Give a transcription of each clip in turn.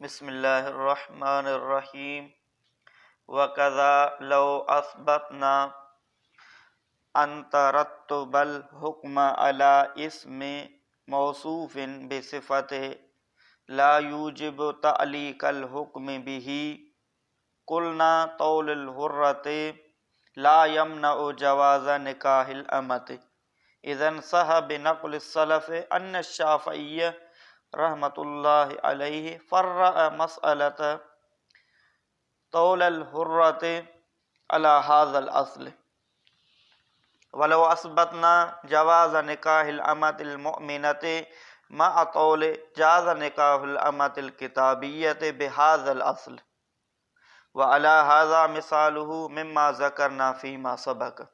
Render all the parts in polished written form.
بسم الله الرحمن الرحيم وڪذا لو اثبتنا ان ترتب الحڪم علي اسم موصوف بصفته لا يوجب تعليق الحڪم به قلنا طول الحرة لا يمنع جواز نڪاح الامة اذا صح بنقل السلف ان الشافعي رحمة الله عليه فرع مسألة طول الحرة على هذا الأصل ولو اثبتنا جواز نڪاح الامة المؤمنة مع طول جاز نڪاح الامة الڪتابية بهذا الاصل وعلى هذا مثاله مما ذڪرنا فيما سبق.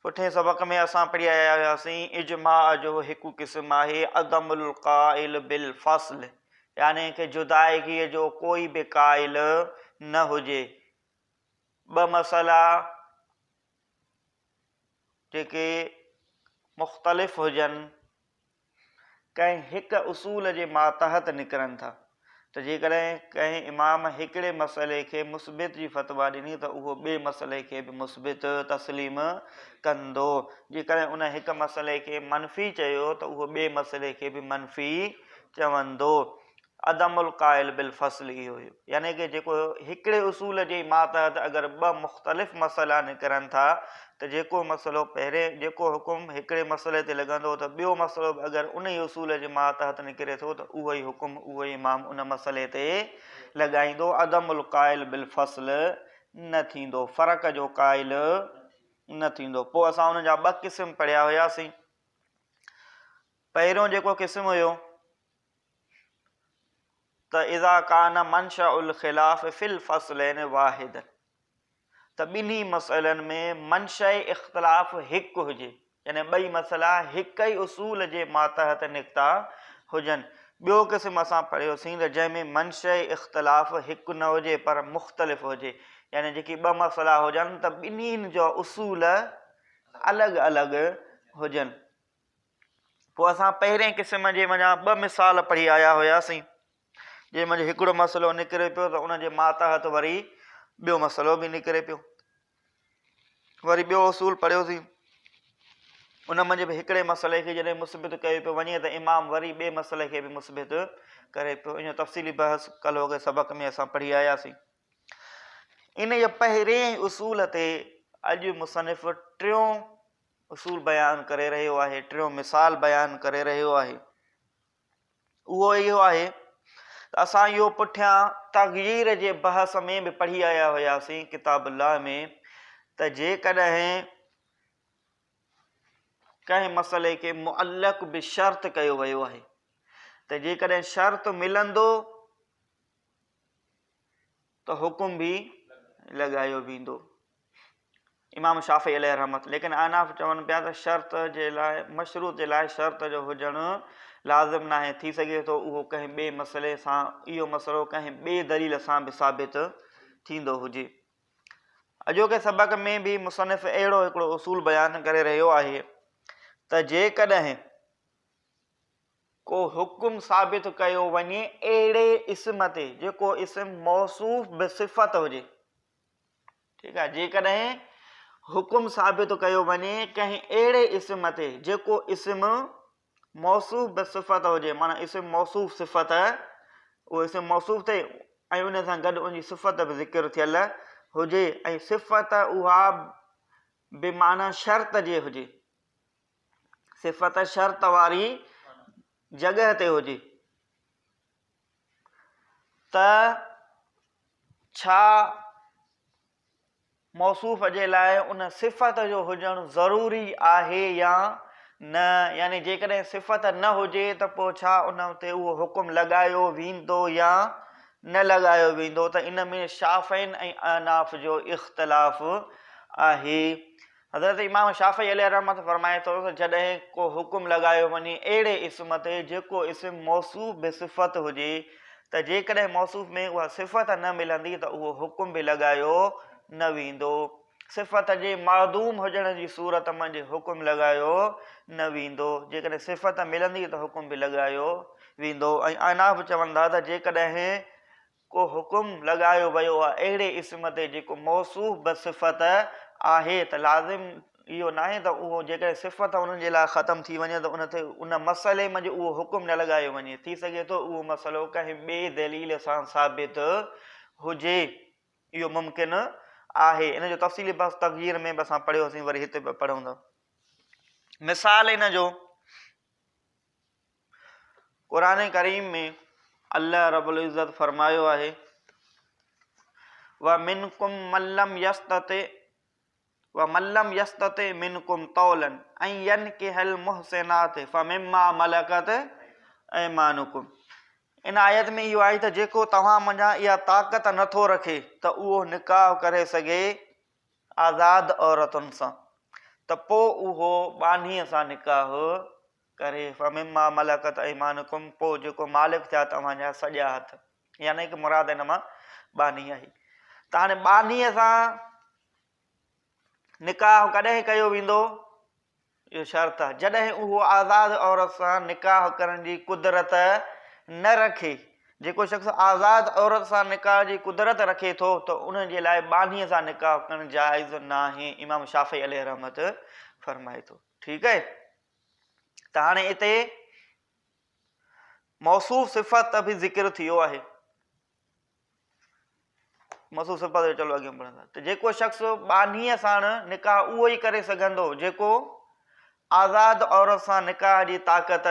پٺئين سبق ۾ اسان پڙهي آيا هياسين اجماع جو هڪ قسم آهي عدم القائل بالفصل يعني ڪه جدائگيء جو ڪوئي به قائل نه هجي. ٻه مسئلا جيڪي مختلف هجن ڪنهن هڪ اصول جي ماتحت نڪرن ٿا ته جيڪڏهن ڪنهن امام هڪڙي مسئلي کي مثبت جي فتويٰ ڏني ته اهو ٻئي مسئلي کي به مثبت تسليم ڪندو، جيڪڏهن ان هڪ مسئلي کي منفي چيو ته اهو ٻئي مسئلي کي به منفي چوندو. عدم القائل بالفصل اهو هيو يعني ڪه جيڪو هڪڙي اصول جي ماتحت اگر ٻه مختلف مسئلا نڪرن ٿا ته جيڪو مسئلو پهرين جيڪو حڪم هڪڙي مسئلي تي لڳندو ته ٻيو مسئلو به اگر ان ئي اصول جي ماتحت نڪري ٿو ته اهو ئي حڪم اهو ئي امام ان مسئلي تي لڳائيندو عدم القائل بالفصل نه ٿيندو فرق جو قائل نه ٿيندو پوء اسان ان جا ٻه قسم پڙهيا هياسين پهريون جيڪو قسم هيو ته اذا ڪان منشأ الخلاف في الفصلين واحدا ته ٻنهي مسئلن ۾ منشأ اختلاف هڪ هجي يعني ٻئي مسئلا هڪ ئي اصول جي ماتحت نڪتا هجن. ٻيو قسم اسان پڙهيوسين ته جنهن ۾ منشأ اختلاف هڪ نه هجي پر مختلف هجي يعني جيڪي ٻه مسئلا هجن ته ٻنهين جا اصول الڳ الڳ هجن. پوء اسان پهرئين قسم جي منجهان ٻه مثال پڙهي آيا هياسين، جنهن منجهه هڪڙو مسئلو نڪري پيو ته ان جي ماتحت وري ٻيو مسئلو به نڪري پيو. وري ٻيو اصول پڙهيوسين، ان منجهه به هڪڙي مسئلي کي جڏهن مثبت ڪيو پيو وڃي ته امام وري ٻئي مسئلي کي به مثبت ڪري پيو. ان جو تفصيلي بحث ڪلهوڪي سبق ۾ اسان پڙهي آياسين. انهيء پهرئين اصول تي اڄ مصنف ٽيون اصول بيان ڪري رهيو آهي، ٽيون مثال بيان ڪري رهيو آهي، اهو اهو آهي ته اسان اهو پٺيان تغيير جي بحث ۾ به پڙهي آيا هياسين ڪتاب الله ۾ ته جيڪڏهن ڪنهن مسئلي کي معلق بشرط ڪيو ويو آهي ته جيڪڏهن شرط ملندو ته حڪم به لڳايو ويندو. امام شافعي عليه رحمت ليڪن احناف چون پيا ته شرط جي لاء مشروط جي لاء شرط جو هجڻ لازم ناهي ٿي سگهي ٿو اهو ڪنهن ٻئي مسئلي سان اهو مسئلو ڪنهن ٻئي دليل سان به ثابت ٿيندو هجي. اڄوڪي سبق ۾ به مصنف اهڙو هڪڙو اصول بيان ڪري رهيو آهي ته جيڪڏهن ڪو حڪم ثابت ڪيو وڃي اهڙي اسم تي جيڪو اسم موصوف بصفت هجي. ٺيڪ آهي جيڪڏهن حڪم ثابت ڪيو وڃي ڪنهن اهڙي اسم تي جيڪو اسم موصوف بصفت هجي معنيٰ اسم موصوف صفت اهو اسم موصوف ٿئي ۽ ان سان گڏ ان جي صفت به ذڪر ٿيل هجي ۽ صفت اها بمعنيٰ شرط جي هجي صفت شرط واري جڳهه تي هجي ته ڇا موصوف جي لاء ان صفت جو هجڻ ضروري آهي يا نه يعني جيڪڏهن صفت نه هجي ته پوء ڇا ان تي اهو حڪم لڳايو ويندو يا نه لڳايو ويندو ته ان ۾ شافعين ۽ احناف جو اختلاف آهي. حضرت امام شافعي عليه الرحمة فرمائي ٿو ته جڏهن ڪو حڪم لڳايو وڃي اهڙي اسم تي جيڪو اسم موصوف بصفت هجي ته جيڪڏهن موصوف ۾ اها صفت نه ملندي ته اهو حڪم به لڳايو نه ويندو. صفت جي معدوم هجڻ جي صورت منجهه حڪم لڳايو نه ويندو. جيڪڏهن صفت ملندي ته حڪم به لڳايو ويندو ۽ احناف چون ٿا ته جيڪڏهن ڪو حڪم لڳايو ويو آهي اهڙي اسم تي جيڪو موصوف بصفت آهي ته لازم اهو ناهي ته اهو جيڪڏهن صفت ان جي لاء ختم ٿي وڃي ته ان تي ان مسئلي منجهه اهو حڪم نه لڳايو وڃي ٿي سگهي ٿو اهو مسئلو ڪنهن ٻئي دليل سان ثابت هجي اهو ممڪن آهي ان جو تفصيلي بحث تغيير ۾ به اسان پڙهيوسين وري هتي به پڙهون ٿا مثال ان جو قرآن ڪريم ۾ الله رب العزت فرمايو آهي ومنڪم من لم يستطع ومن لم يستطع منڪم طولا ان ينڪح المحصنات فمما ملڪت ايمانڪم ان آيت ۾ اهو آهي ته جيڪو توهان منجهان اها طاقت نٿو رکي ته اهو نڪاح ڪري سگهي آزاد عورتن سان ته پوء اهو ٻانهيء سان نڪاح ڪري، فمما ملڪت ايمانڪم پوء جيڪو مالڪ ٿيا توهان جا سڄا هٿ يعني ڪه مراد ان مان ٻانهي آهي ته هاڻي ٻانهيء سان نڪاح ڪڏهن ڪيو ويندو؟ اهو شرط آهي جڏهن اهو آزاد عورت سان نڪاح ڪرڻ جي قدرت نه رکي. جيڪو شخص آزاد عورت سان نڪاح جي قدرت رکي ٿو ته ان جي لاء ٻانهيء سان نڪاح ڪرڻ جائز ناهي امام شافعي عليه رحمت فرمائي ٿو. ٺيڪ آهي ته هاڻي اتي موصوف صفت به ذڪر ٿيو آهي. موصوف صفت جو چلو اڳيان پڙهندا ته جيڪو شخص ٻانهيء ساڻ نڪاح اهو ئي ڪري سگهندو جيڪو آزاد عورت سان نڪاح جي طاقت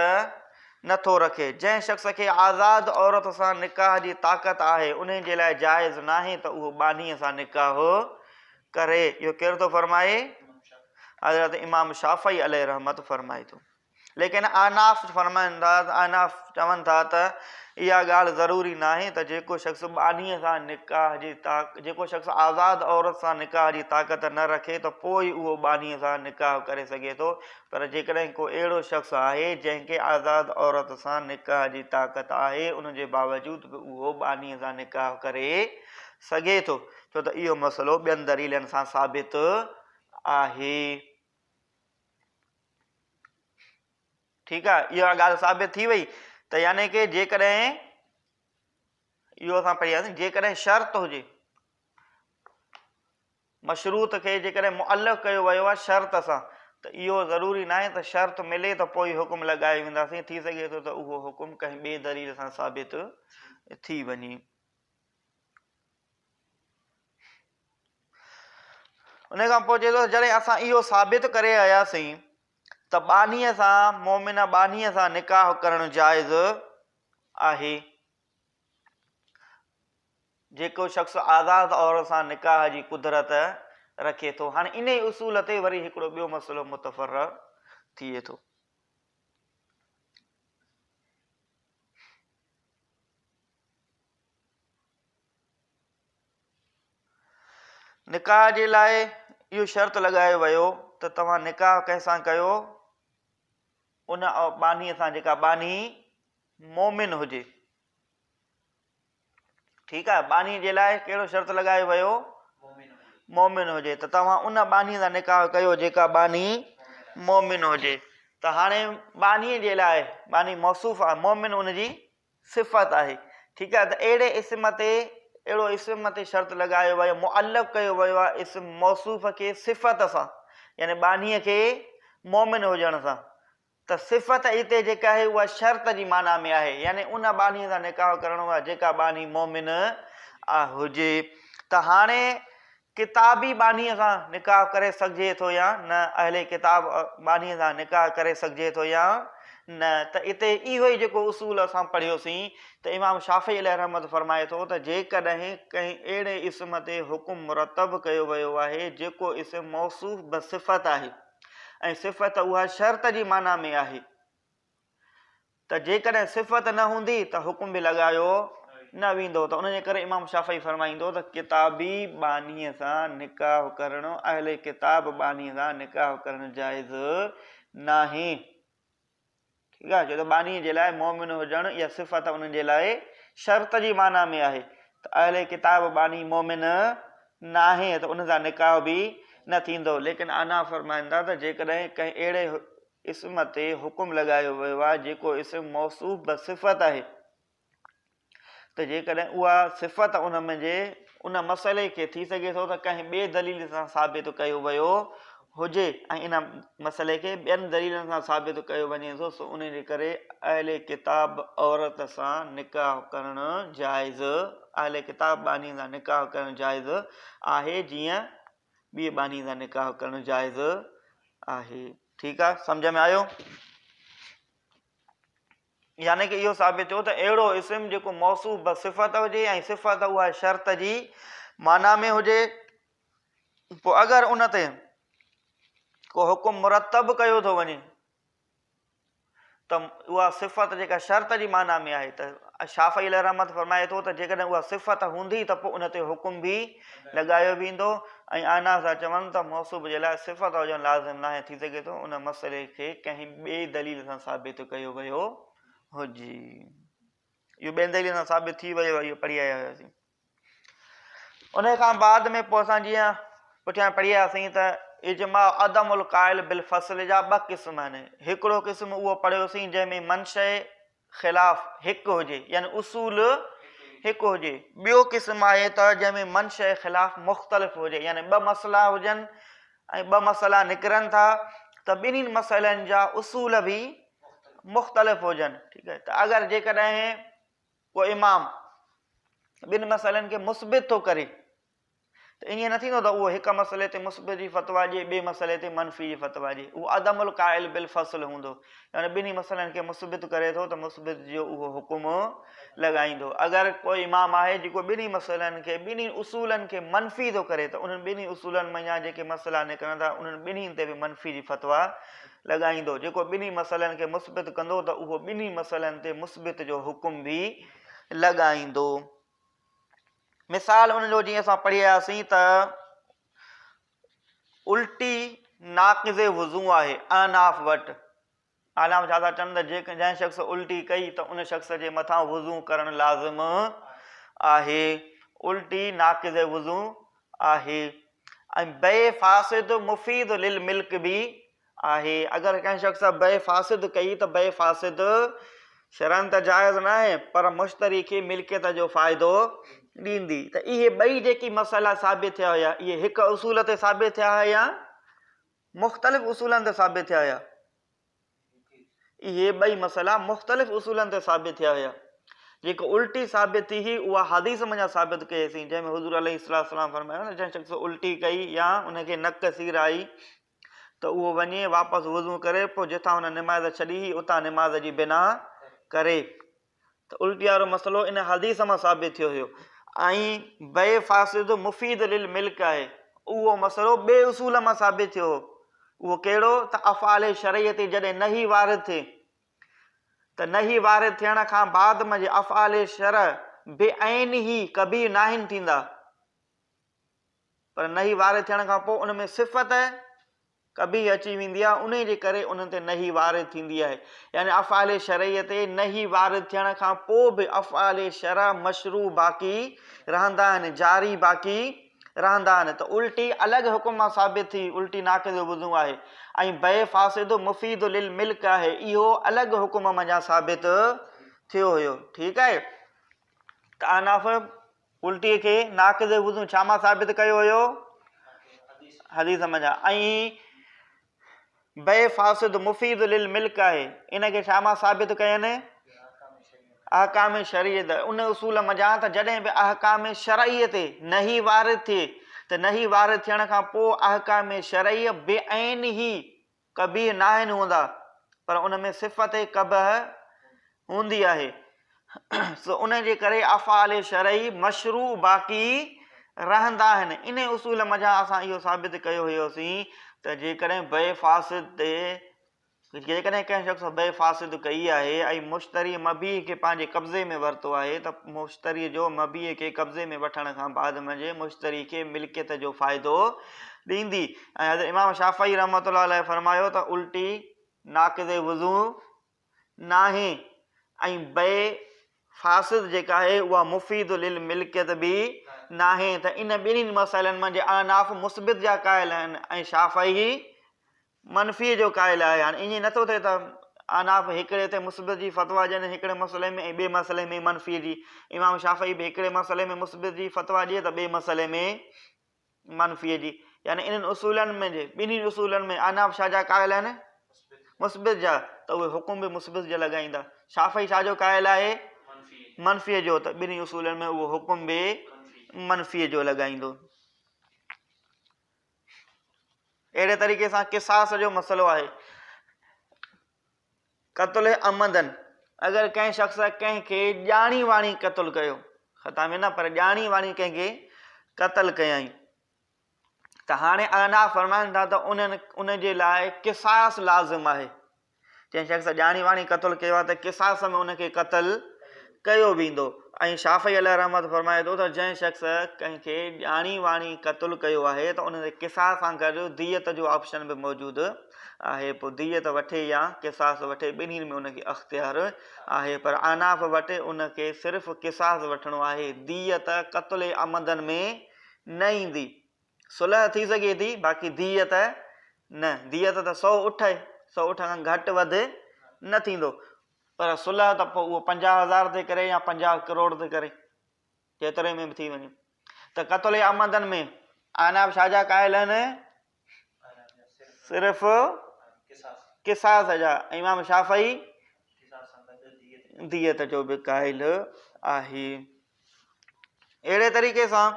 نٿو رکي جنهن شخص کي آزاد عورت سان نڪاح جي طاقت آهي انهي جي لاء جائز ناهي ته اهو ٻانهيء سان نڪاح ڪري اهو ڪير ٿو فرمائي حضرت امام شافعي عليه رحمت فرمائي ٿو ليڪن احناف فرمائن ٿا ته احناف چون ٿا ته اها ڳالهه ضروري ناهي ته جيڪو شخص ٻانهيء سان نڪاح جي طاق جيڪو شخص آزاد عورت سان نڪاح جي طاقت نه رکي ته پوء ئي اهو ٻانهيء سان نڪاح ڪري سگهي ٿو پر جيڪڏهن ڪو اهڙو شخص آهي جنهن کي آزاد عورت سان نڪاح جي طاقت آهي ان جي باوجود به اهو ٻانهيء سان نڪاح ڪري سگهي ٿو ڇو ته اهو مسئلو ٻين دليلن سان ثابت آهي. ٺيڪ آ اها ڳالهه ثابت ٿي وئي ته يعني ڪي جيڪڏهن اهو اسان پڙهياسين جيڪڏهن شرط هجي مشروط کي جيڪڏهن معلق ڪيو ويو آهي شرط سان ته اهو ضروري ناهي ته شرط ملي ته پوء حڪم لڳائي وينداسين ٿي سگهي ٿو ته اهو حڪم ڪنهن ٻئي دليل سان ثابت ٿي وڃي ان کان پوء چئي ٿو جڏهن اسان اهو ثابت ڪري آياسين ته ٻانهيء سان مؤمن ٻانهيء سان نڪاح ڪرڻ جائز آهي جيڪو شخص آزاد عورت سان نڪاح جي قدرت رکي ٿو هاڻي انهي اصول تي وري هڪڙو ٻيو مسئلو متفرع ٿئي ٿو نڪاح جي لاء اهو شرط لڳايو ويو ته توهان نڪاح ڪنهن سان ڪيو ان ٻانهي سان جيڪا ٻانهي مومن هجي ٺيڪ آهي ٻانهي جي لاء ڪهڙو شرط لڳايو ويو مومن هجي ته توهان ان ٻانهي سان نڪاح ڪيو جيڪا ٻانهي مومن هجي ته هاڻي ٻانهي جي لاء ٻانهي موصوف آهي مومن ان جي صفت آهي ٺيڪ آهي ته اهڙي اسم تي اهڙو اسم تي شرط لڳايو ويو معلق ڪيو ويو آهي اسم موصوف کي صفت سان يعني ٻانهي کي مومن هجڻ سان ته صفت هتي جيڪا آهي اها شرط جي معنيٰ ۾ آهي يعني ان ٻانهي سان نڪاح ڪرڻو آهي جيڪا ٻانهي مومن هجي ته هاڻي ڪتابي ٻانهيء سان نڪاح ڪري سگهجي ٿو يا نه؟ اهل ڪتاب ٻانهيء سان نڪاح ڪري سگهجي ٿو يا نه؟ ته اتي اهو ئي جيڪو اصول اسان پڙهيوسين ته امام شافعي عليه رحمت فرمائي ٿو ته جيڪڏهن ڪنهن اهڙي اسم تي حڪم مرتب ڪيو ويو آهي جيڪو اسم موصوف بصفت آهي ۽ صفت اها شرط جي معنيٰ ۾ آهي ته جيڪڏهن صفت نه هوندي ته حڪم به لڳايو نه ويندو ته ان جي ڪري امام شافعي فرمائيندو ته ڪتابي ٻانهيء سان نڪاح ڪرڻ اهل ڪتاب ٻانهيء سان نڪاح ڪرڻ جائز ناهي. ٺيڪ آهي ڇو ته ٻانهيء جي لاء مؤمن هجڻ اها صفت انهن جي لاء شرط جي معنيٰ ۾ آهي ته اهل ڪتاب ٻانهي مؤمن ناهي ته ان سان نڪاح به نه ٿيندو ليڪن احناف فرمائن ٿا ته جيڪڏهن ڪنهن اهڙي اسم تي حڪم لڳايو ويو آهي جيڪو اسم موصوف بصفت آهي ته جيڪڏهن اها صفت ان ۾ جي ان مسئلي کي ٿي سگهي ٿو ته ڪنهن ٻئي دليل سان ثابت ڪيو ويو هجي ۽ ان مسئلي کي ٻين دليلن سان ثابت ڪيو وڃي ٿو سو ان جي ڪري اهل ڪتاب عورت سان نڪاح ڪرڻ جائز اهل ڪتاب ٻانهي سان نڪاح ڪرڻ جائز آهي جيئن ٻي ٻانهي سان نڪاح ڪرڻ جائز آهي. ٺيڪ آ سمجھ ۾ آيو؟ يعني ڪه اهو ثابت ٿيو ته اهڙو اسم جيڪو موصوف بصفت هجي ۽ صفت اها شرط جي معنيٰ ۾ هجي پوء اگر ان تي ڪو حڪم مرتب ڪيو ٿو وڃي ته اها صفت جيڪا شرط جي معنيٰ ۾ آهي ته شافعي عليه رحمت فرمائي ٿو ته جيڪڏهن اها صفت هوندي ته پوء ان تي حڪم به لڳايو ويندو ۽ احناف ٿا چون ته موصوف جي لاء صفت هجڻ لازم ناهي ٿي سگهي ٿو ان مسئلي کي ڪنهن ٻئي دليل سان ثابت ڪيو ويو هجي. اهو ٻين دليل سان ثابت ٿي ويو اهو پڙهي آيا هياسين. ان کان بعد ۾ پوء اسان جيئن پٺيان پڙهي آياسين ته اجماع عدم القائل بالفصل جا ٻه قسم آهن. هڪڙو قسم اهو پڙهيوسين جنهن ۾ منشأ خلاف هڪ هجي يعني اصول هڪ هجي. ٻيو قسم آهي ته جنهن ۾ منشأ خلاف مختلف هجي يعني ٻه مسئلا هجن ۽ ٻه مسئلا نڪرن ٿا ته ٻنهي مسئلن جا اصول به مختلف هجن ٺيڪ آهي ته اگر جيڪڏهن ڪو امام ٻن مسئلن کي مثبت ٿو ڪري ته ائين نه ٿيندو ته اهو هڪ مسئلي تي مثبت جي فتويٰ ڏئي ٻئي مسئلي تي منفي جي فتويٰ ڏئي اهو عدم القائل بالفصل هوندو يعني ٻنهي مسئلن کي مثبت ڪري ٿو ته مثبت جو اهو حڪم لڳائيندو اگر ڪو امام آهي جيڪو ٻنهي مسئلن کي ٻنهي اصولن کي منفي ٿو ڪري ته انهن ٻنهي اصولن منجهان جيڪي مسئلا نڪرن ٿا انهن ٻنهي تي به منفي جي فتويٰ لڳائيندو جيڪو ٻنهي مسئلن کي مثبت ڪندو ته اهو ٻنهي مسئلن تي مثبت جو حڪم به لڳائيندو. مثال ان جو جيئن اسان پڙهي آياسين ته الٽي ناقض وضو آهي احناف وٽ احناف ڇا ٿا چون ته جنهن شخص الٽي ڪئي ته ان شخص جي مٿان وضو ڪرڻ لازم آهي الٽي ناقض وضو آهي ۽ بيع فاسد مفيد للملڪ به آهي. اگر ڪنهن شخص بيع فاسد ڪئي ته بيع فاسد شرعاً ته جائز ناهي پر مشتري کي ملڪيت جو فائدو ڏيندي ته اهي ٻئي جيڪي مسئلا ثابت ٿيا هيا اهي هڪ اصول تي ثابت ٿيا هيا يا مختلف اصولن تي ثابت ٿيا هيا؟ اهي ٻئي مسئلا مختلف اصولن تي ثابت ٿيا هيا. جيڪو الٽي ثابت ٿي هئي اها حديث منجهان ثابت ڪئي سين جنهن ۾ حضور عليه الصلوة والسلام فرمايو نه جنهن شخص الٽي ڪئي يا ان کي نڪ سير آئي ته اهو وڃي واپس وضو ڪري پوء جتان هن نماز ڇڏي هئي اتان نماز جي بنا ڪري. ته الٽي وارو مسئلو ان حديث مان ثابت ٿيو هيو ۽ بيع فاسد مفيد للملڪ آهي اهو مسئلو ٻئي اصول مان ثابت ٿيو هو اهو ڪهڙو ته افعال شرعي تي جڏهن نهي وارد ٿئي ته نهي وارد ٿيڻ کان بعد ۾ افعال شرع بعينه قبيح ناهن ٿيندا پر نهي وارد ٿيڻ کان پوء ان ۾ صفت قبيح اچي ويندي آهي انهي جي ڪري انهن تي نهي وارد ٿيندي آهي يعني افعال شرعي تي نهي وارد ٿيڻ کان پوء به افعال شرع مشروع باقي رهندا آهن جاري باقي رهندا آهن ته الٽي الڳ حڪم مان ثابت ٿي الٽي ناقض وضو آهي ۽ بيع فاسد مفيد للملڪ آهي اهو الڳ حڪم منجهان ثابت ٿيو هيو ٺيڪ آهي ته احناف الٽيء کي ناقض وضو ڇا مان ثابت ڪيو هيو؟ حديث منجهان ۽ بيع فاسد مفيد للملڪ آهي ان کي ڇا مان ثابت ڪين؟ احڪام شرعي ته ان اصول منجهان ته جڏهن به احڪام شرعي تي نهي وارد ٿئي ته نهي وارد ٿيڻ کان پوء احڪام شرعي بعينه قبيح ناهن هوندا پر ان ۾ صفت قبح هوندي آهي سو ان جي ڪري افعال شرعي مشروع باقي رهندا آهن ان اصول منجهان اسان اهو ثابت ڪيو هيوسين ته جيڪڏهن بيع فاسد تي جيڪڏهن ڪنهن شخص بيع فاسد ڪئي آهي ۽ مشتري مبيع کي پنهنجي قبضي ۾ ورتو آهي ته مشتري جو مبيع کي قبضي ۾ وٺڻ کان بعد منجهه مشتري کي ملڪيت جو فائدو ڏيندي ۽ حضرت امام شافعي رحمة الله عليه فرمايو ته الٽي ناقض وضو ناهي ۽ بيع فاسد جيڪا آهي اها مفيد للملڪيت به ناهي ته ان ٻنهي مسئلن منجهه احناف مثبت جا قائل آهن ۽ شافعي منفيء جو قائل آهي. هاڻي ائين نٿو ٿئي ته احناف هڪڙي تي مثبت جي فتويٰ ڏين هڪڙي مسئلي ۾ ۽ ٻئي مسئلي ۾ منفيء جي. امام شافعي به هڪڙي مسئلي ۾ مثبت جي فتويٰ ڏئي ته ٻئي مسئلي ۾ منفيء جي. يعني انهن اصولن ۾ جي ٻنهي اصولن ۾ احناف ڇا جا قائل آهن؟ مثبت جا ته اهي حڪم به مثبت جا لڳائيندا. شافعي ڇا جو قائل آهي؟ منفيء جو ته ٻنهي اصولن ۾ اهو حڪم به منفيء جو لڳائيندو. اهڙي طريقي سان قصاص جو مسئلو آهي. قتل عمدن اگر ڪنهن شخص ڪنهن کي ڄاڻي واڻي قتل ڪيو، خطا ۾ نه پر ڄاڻي واڻي ڪنهن کي قتل ڪيائين ته هاڻي احناف فرمائن ٿا ته انهن ان جي لاء قصاص لازم آهي. جنهن شخص ڄاڻي واڻي قتل ڪيو آهي ته قصاص ۾ ان کي قتل ڪيو ويندو ۽ شافعي عليه رحمت فرمائي ٿو ته جنهن شخص ڪنهن کي ڄاڻي واڻي قتل ڪيو آهي ته ان تي قصاص سان گڏ ديت جو آپشن به موجود آهي پوء ديت وٺي يا قصاص وٺي ٻنهي ۾ ان کي اختيار آهي پر احناف وٽ ان کي صرف قصاص وٺڻو آهي ديت قتل عمدن ۾ نه ايندي. صلح ٿي سگهي ٿي باقي ديت نه، ديت ته سو اٺ آهي، سو اٺ کان گهٽ وڌ نه ٿيندو پر صلح ته پوء اهو 50 هزار تي ڪري يا 50 ڪروڙ تي ڪري جيتري ۾ به ٿي وڃي ته قتل عمدن ۾ احناف ڇا جا قائل آهن؟ صرف قصاص جا. امام شافعي ديت جو به قائل آهي. اهڙي طريقي سان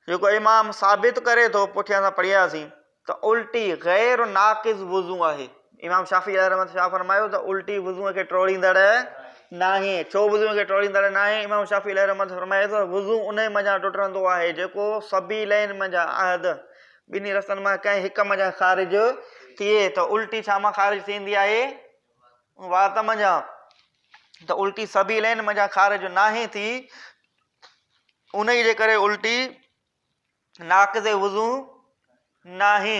جيڪو امام ثابت ڪري ٿو پٺيان سان پڙهياسين ته الٽي غير ناقض وضو آهي. امام شافعي عليه رحمت شاهه فرمايو ته الٽي وضو کي ٽوڙيندڙ ناهي. ڇو وضو کي ٽوڙيندڙ ناهي؟ امام شافعي عليه رحمت فرمائي ٿو وضو انهي منجهان ٽٽندو آهي جيڪو سبيلين منجهان عهد ٻنهي رستن مان ڪنهن هڪ منجهان خارج ٿئي ته الٽي ڇا مان خارج ٿيندي آهي؟ وات منجهان. ته الٽي سبيلين منجهان خارج ناهي ٿي انهي جي ڪري الٽي ناقض وضو ناهي.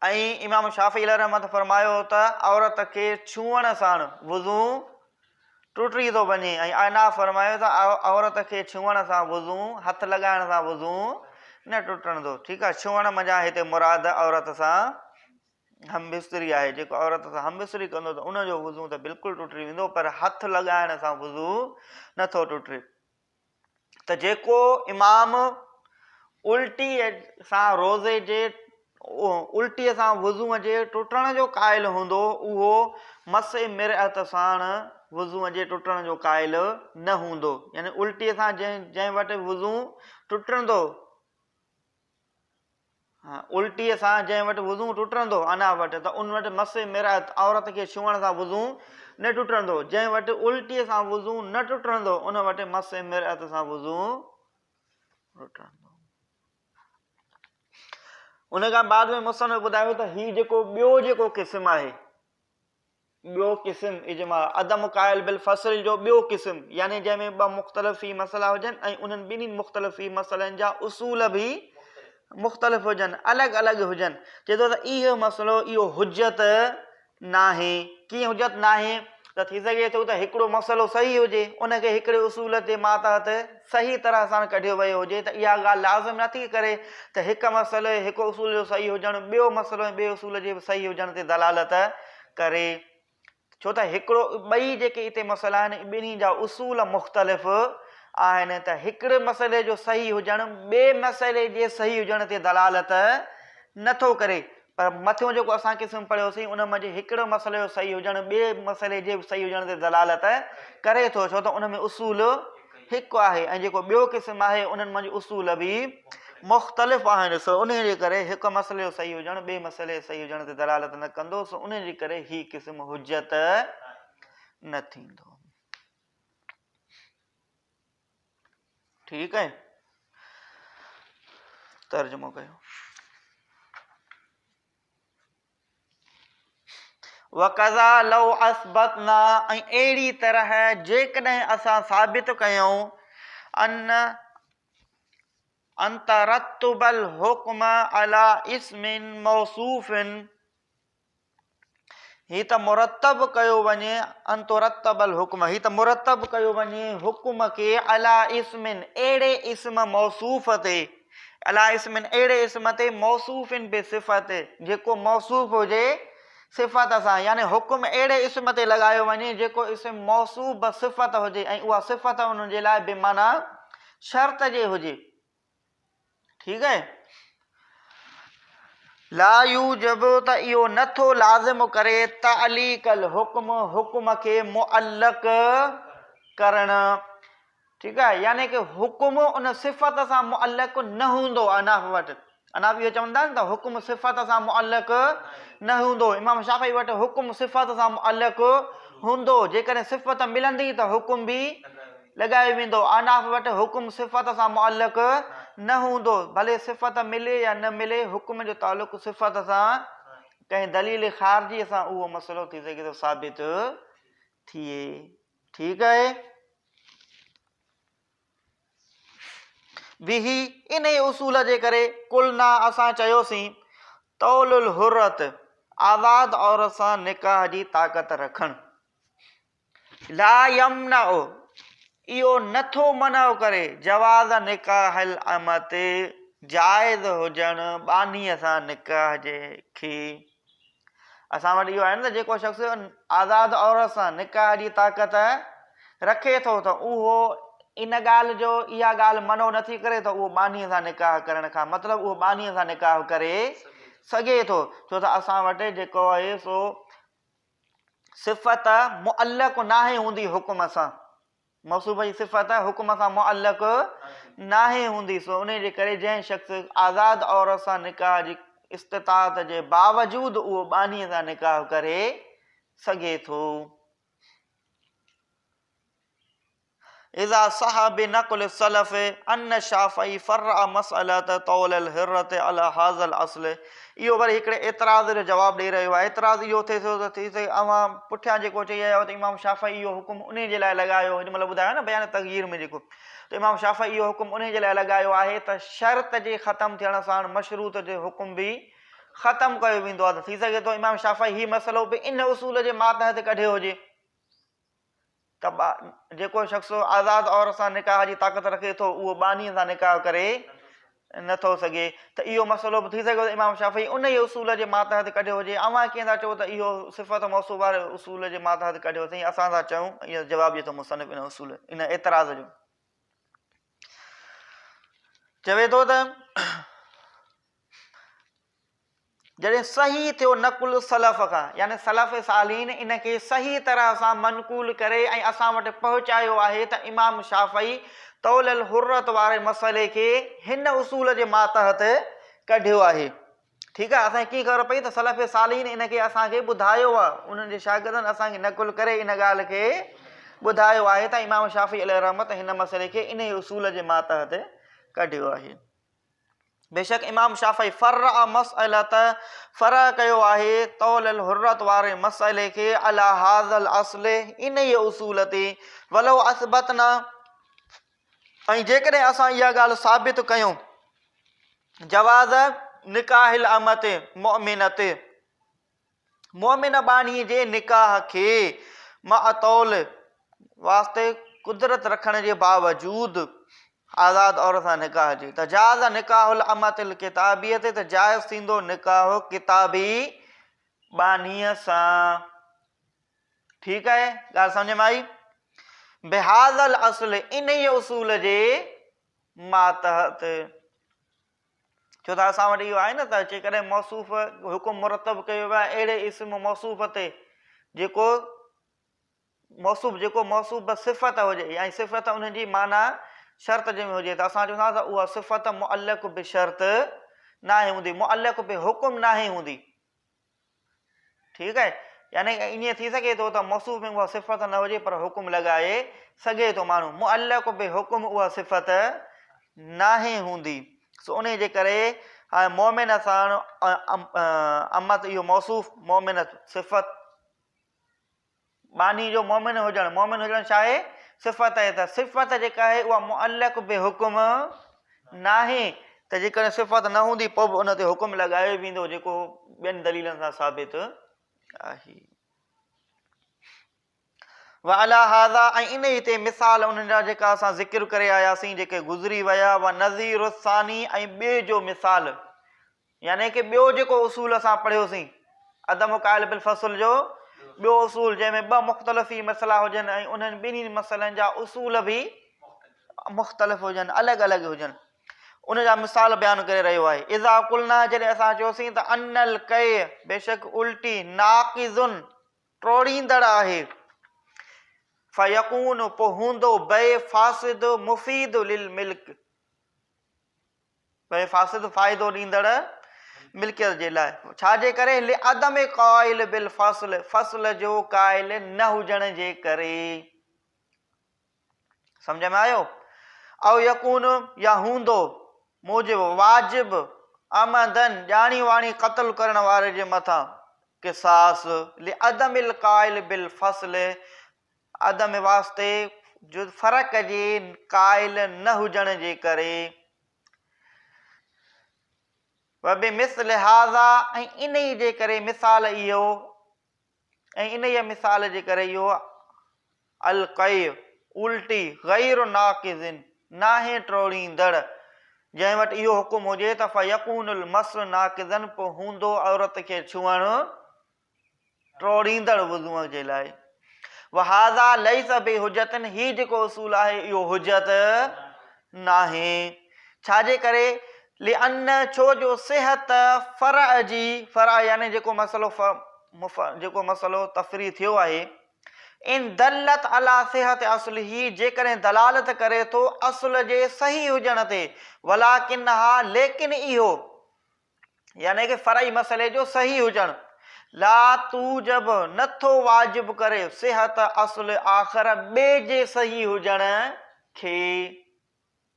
۽ امام شافعي عليه رحمت فرمايو ته عورت کي ڇهڻ سان وضو ٽٽي ٿو وڃي ۽ احناف فرمايو ته عورت کي ڇهڻ سان وضو هٿ لڳائڻ سان وضو نه ٽٽندو. ٺيڪ آهي، ڇهڻ منجهان هتي مراد عورت سان هم بستري آهي، جيڪو عورت سان هم بستري ڪندو ته ان جو وضو ته بلڪل ٽٽي ويندو پر هٿ لڳائڻ سان وضو نٿو ٽٽي. ته جيڪو امام الٽيء سان روزي جي الٽيء سان وضوء جي ٽٽڻ جو قائل هوندو اهو مس مرأت ساڻ وضوء جي ٽٽڻ جو قائل نه هوندو. يعني الٽيء سان جنهن جنهن وٽ وضو ٽٽندو الٽيء سان جنهن وٽ وضو ٽٽندو انا وٽ ته ان وٽ مس مرأت عورت کي ڇهڻ سان وضو نه ٽٽندو، جنهن وٽ الٽيء سان وضو نه ٽٽندو ان وٽ مس مرأت سان وضو ٽٽندو. ان کان بعد ۾ مصنف ٻڌايو ته هي جيڪو ٻيو جيڪو قسم آهي ٻيو قسم اجماع، عدم قائل بالفصل جو ٻيو قسم يعني جنهن ۾ ٻه مختلف فيه مسئلا هجن ۽ انهن ٻنهي مختلف فيه مسئلن جا اصول به مختلف هجن، الڳ الڳ هجن، چئي ٿو ته اهو مسئلو اهو حجت ناهي. ڪيئن حجت ناهي ته ٿي سگهي ٿو ته هڪڙو مسئلو صحيح هجي ان کي هڪڙي اصول جي ماتحت صحيح طرح سان ڪڍيو ويو هجي ته اها ڳالهه لازم نٿي ڪري ته هڪ مسئلي هڪ اصول جو صحيح هجڻ ٻيو مسئلو ۽ ٻئي اصول جي صحيح هجڻ تي دلالت ڪري ڇو ته هڪڙو ٻئي جيڪي اتي مسئلا آهن ٻنهي جا اصول مختلف آهن ته هڪڙي مسئلي جو صحيح هجڻ ٻئي مسئلي جي صحيح هجڻ تي دلالت نٿو ڪري پر مٿيون جيڪو اسان قسم پڙهيوسين ان منجهه هڪڙو مسئلي جو صحيح هجڻ ٻئي مسئلي جي صحيح هجڻ تي دلالت ڪري ٿو ڇو ته ان ۾ اصول هڪ آهي ۽ جيڪو ٻيو قسم آهي انهن منجهه اصول به مختلف آهن سو انهي جي ڪري هڪ مسئلي جو صحيح هجڻ ٻئي مسئلي جي صحيح هجڻ تي دلالت نه ڪندو سو انهي جي ڪري هي قسم حجت نه ٿيندو. ٺيڪ آهي ترجمو ڪيو. وڪذا لو اثبتنا ۽ اهڙي طرح جيڪڏهن اسان ثابت ڪيون ان ان ترتب الحڪم علي اسم موصوف. هي ته مرتب ڪيو وڃي، ان ترتب الحڪم، هي ته مرتب ڪيو وڃي حڪم کي علي اسم اهڙي اسم موصوف تي، علي اسم اهڙي اسم تي موصوف بصفت جيڪو موصوف هجي صفت سان، يعني حڪم اهڙي اسم تي لڳايو وڃي جيڪو اسم موصوف بصفت هجي ۽ اها صفت ان جي لاء بمعنيٰ شرط جي هجي. ٺيڪ آهي. لا يوجب ته اهو نه ٿو لازم ڪري تعليق الحڪم حڪم کي معلق ڪرڻ. ٺيڪ آهي يعني ڪه حڪم ان صفت سان معلق نه هوندو اناف وٽ. اناف اهو چوندا آهن ته حڪم صفت سان معلق نه هوندو. امام شافعي وٽ حڪم صفت سان معلق هوندو. جيڪڏهن صفت ملندي ته حڪم به لڳايو ويندو. احناف وٽ حڪم صفت سان معلق نه هوندو، ڀلي صفت ملي يا نه ملي، حڪم جو تعلق صفت سان ڪنهن دليل خارجي سان اهو مسئلو ٿي سگهي ٿو ثابت ٿئي. ٺيڪ آهي. به انهيء اصول جي ڪري قلنا اسان چيوسين طول الحرة آزاد عورت سان نڪاح جي طاقت رکڻ. لا يمنع اهو نه ٿو منع ڪري جواز نڪاح الامة جائز هجڻ ٻانهيء سان نڪاح جي کي. اسان وٽ اهو آهي نه ته جيڪو شخص آزاد عورت سان نڪاح جي طاقت رکي ٿو ته اهو ان ڳالهه جو اها ڳالهه منع نه ٿي ڪري ته اهو ٻانهيء سان نڪاح ڪرڻ کان مطلب اهو ٻانهيء سان نڪاح ڪري سگهي ٿو ڇو ته اسان وٽ جيڪو آهي سو صفت معلق ناهي هوندي حڪم سان، موصوف جي صفت حڪم سان معلق ناهي هوندي، سو انهي جي ڪري جنهن شخص آزاد عورت سان نڪاح جي استطاعت جي باوجود اهو ٻانهي سان نڪاح ڪري سگهي ٿو. اذا صح بنقل السلف ان الشافعي فرع مسئلة طول الحرة علي هذا الاصل اهو وري هڪڙي اعتراض جو جواب ڏئي رهيو آهي اعتراض اهو ٿئي ٿو ته ٿي سگهي اوهان پٺيان جيڪو چئي آيا آهيو ته امام شافعي اهو حڪم انهي جي لاء لڳايو هن مهل ٻڌايو نه بيان تغيير ۾ جيڪو ته امام شافعي اهو حڪم انهي جي لاء لڳايو آهي ته شرط جي ختم ٿيڻ ساڻ مشروط جو حڪم به ختم ڪيو ويندو آهي ته ٿي سگهي ٿو امام شافعي هي مسئلو به ان اصول جي ماتحت ڪڍيو هجي. ته جيڪو شخص آزاد عورت سان نڪاح جي طاقت رکي ٿو اهو ٻانهيء سان نڪاح ڪري نه ٿو سگهي ته اهو مسئلو به ٿي سگهي ٿو ته امام شافعي انهيء اصول جي ماتحت ڪڍيو هجي. اوهان ڪيئن ٿا چئو ته اهو صفت موصوف واري اصول جي ماتحت ڪڍيو اٿئين؟ اسان ٿا چئون اهو جواب ڏئي ٿو مصنف ان اصول ان اعتراض جو چوي ٿو ته جڏهن صحيح ٿيو نقل سلف کان يعني سلف صالحين ان کي صحيح طرح سان منقول ڪري ۽ اسان وٽ پهچايو آهي ته امام شافعي طول الحرت واري مسئلي کي هن اصول جي ماتحت ڪڍيو آهي. ٺيڪ آهي اسان کي ڪيئن خبر پئي ته سلف صالحين ان کي اسان کي ٻڌايو آهي انهن جي شاگردن اسان کي نقل ڪري ان ڳالهه کي ٻڌايو آهي ته امام شافعي عليه الرحمت هن مسئلي کي انهي اصول جي ماتحت ڪڍيو آهي. بيشڪ امام شافعي فرع مسئلة فرع ڪيو آهي طول الحرت واري مسئلي کي علي هذا الاصل انهيء اصول تي ولو اثبتنا ۽ جيڪڏهن اسان اها ڳالهه ثابت ڪيون جواز نڪاح الامت مؤمنت مؤمن ٻانهي جي نڪاح کي مع طول واسطي قدرت رکڻ جي باوجود آزاد عورت سان نڪاح جي ته جاز نڪاح الامة الڪتابية ته جائز ٿيندو نڪاح ڪتابي ٻانهيء سان. ٺيڪ آهي ڳالهه سمجهه ۾ آئي؟ بهذا الاصل انهيء اصول جي ماتحت. ڇو ته اسان وٽ اهو آهي نه ته جيڪڏهن موصوف حڪم مرتب ڪيو ويو آهي اهڙي اسم موصوف تي جيڪو موصوف جيڪو موصوف بصفت هجي يعني صفت ان جي معنيٰ شرط جي ۾ هجي ته اسان چوندا ته اها صفت معلق بشرط ناهي هوندي معلق بحڪم ناهي هوندي. ٺيڪ آهي يعني ائين ٿي سگهي ٿو ته موصوف ۾ اها صفت نه هجي پر حڪم لڳائي سگهي ٿو ماڻهو معلق به حڪم اها صفت ناهي هوندي سو انهي جي ڪري هاڻي مؤمن سان امت اهو موصوف مؤمن صفت ٻانهي جو مؤمن هجڻ، مؤمن هجڻ ڇا آهي؟ صفت آهي ته صفت جيڪا آهي اها معلق بحڪم ناهي ته جيڪڏهن صفت نه هوندي پوء به ان تي حڪم لڳايو ويندو جيڪو ٻين دليلن سان ثابت آهي. وعلي هذا ۽ انهي تي مثال انهن جا جيڪا اسان ذڪر ڪري آياسين جيڪي گذري ويا ونظير الثاني ۽ ٻئي جو مثال يعني ڪه ٻيو جيڪو اصول اسان پڙهيوسين عدم قائل بالفصل جو ٻيو اصول جنهن ۾ ٻه مختلف ئي مسئلا هجن ۽ انهن ٻنهي مسئلن جا اصول به مختلف هجن الڳ الڳ هجن ان جا مثال بيان ڪري رهيو آهي اذا قلنا جڏهن اسان چيوسين ته ان القي بيشڪ الٽي ناقض ٽوڙيندڙ آهي فيڪون پوء هوندو بيع فاسد مفيد للملڪ بيع فاسد فائدو ڏيندڙ ملڪيت جي لاء ڇا جي ڪري لعدم قائل بالفصل فصل جو قائل نه هجڻ جي ڪري سمجھ ۾ آيو او يڪون يا هوندو موجب واجب عمدن ڄاڻي واڻي قتل ڪرڻ واري جي مٿان قصاص لعدم القائل بالفصل عدم واسطي جو فرق جي قائل نه هجڻ جي ڪري وبمثل هذا ۽ انهي جي ڪري مثال اهو ۽ انهيء مثال جي ڪري اهو القيء، الٽي، غير ناقض، ناهي ٽوڙيندڙ، جنهن وٽ اهو حڪم هجي ته فيڪون المس ناقضا پوء هوندو عورت کي ڇهڻ ٽوڙيندڙ وضوء جي لاء. وهذا ليس بحجة هي جيڪو اصول آهي اهو حجت ناهي. ڇا جي ڪري؟ لأن ڇو جو صحت فرع جي، فرع يعني جيڪو مسئلو جيڪو مسئلو تفريع ٿيو آهي، ان دلت علي صحت اصله جيڪڏهن دلالت ڪري ٿو اصل جي صحيح هجڻ تي، ولڪنها ليڪن اهو يعني ڪه فرعي مسئلي جو صحيح هجڻ لا توجب نه ٿو واجب ڪري صحت اصل آخر ٻئي جي صحيح هجڻ کي.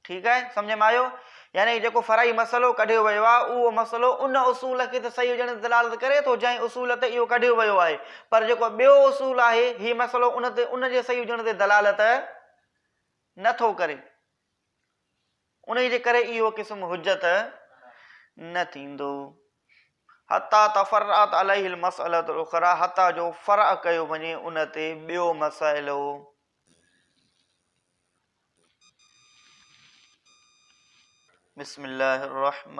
ٺيڪ آهي سمجهه ۾ آيو يعني جيڪو فرعي مسئلو ڪڍيو ويو آهي اهو مسئلو ان اصول کي ته صحيح هجڻ تي دلالت ڪري ٿو جنهن اصول تي اهو ڪڍيو ويو آهي پر جيڪو ٻيو اصول آهي هي مسئلو ان تي ان جي صحيح هجڻ تي دلالت نه ٿو ڪري انهي جي ڪري اهو قسم حجت نه ٿيندو حتيٰ تفرعت عليه المسألة الاخرى حتيٰ جو فرع ڪيو وڃي ان تي ٻيو مسئلو. بسم الله الرحمن.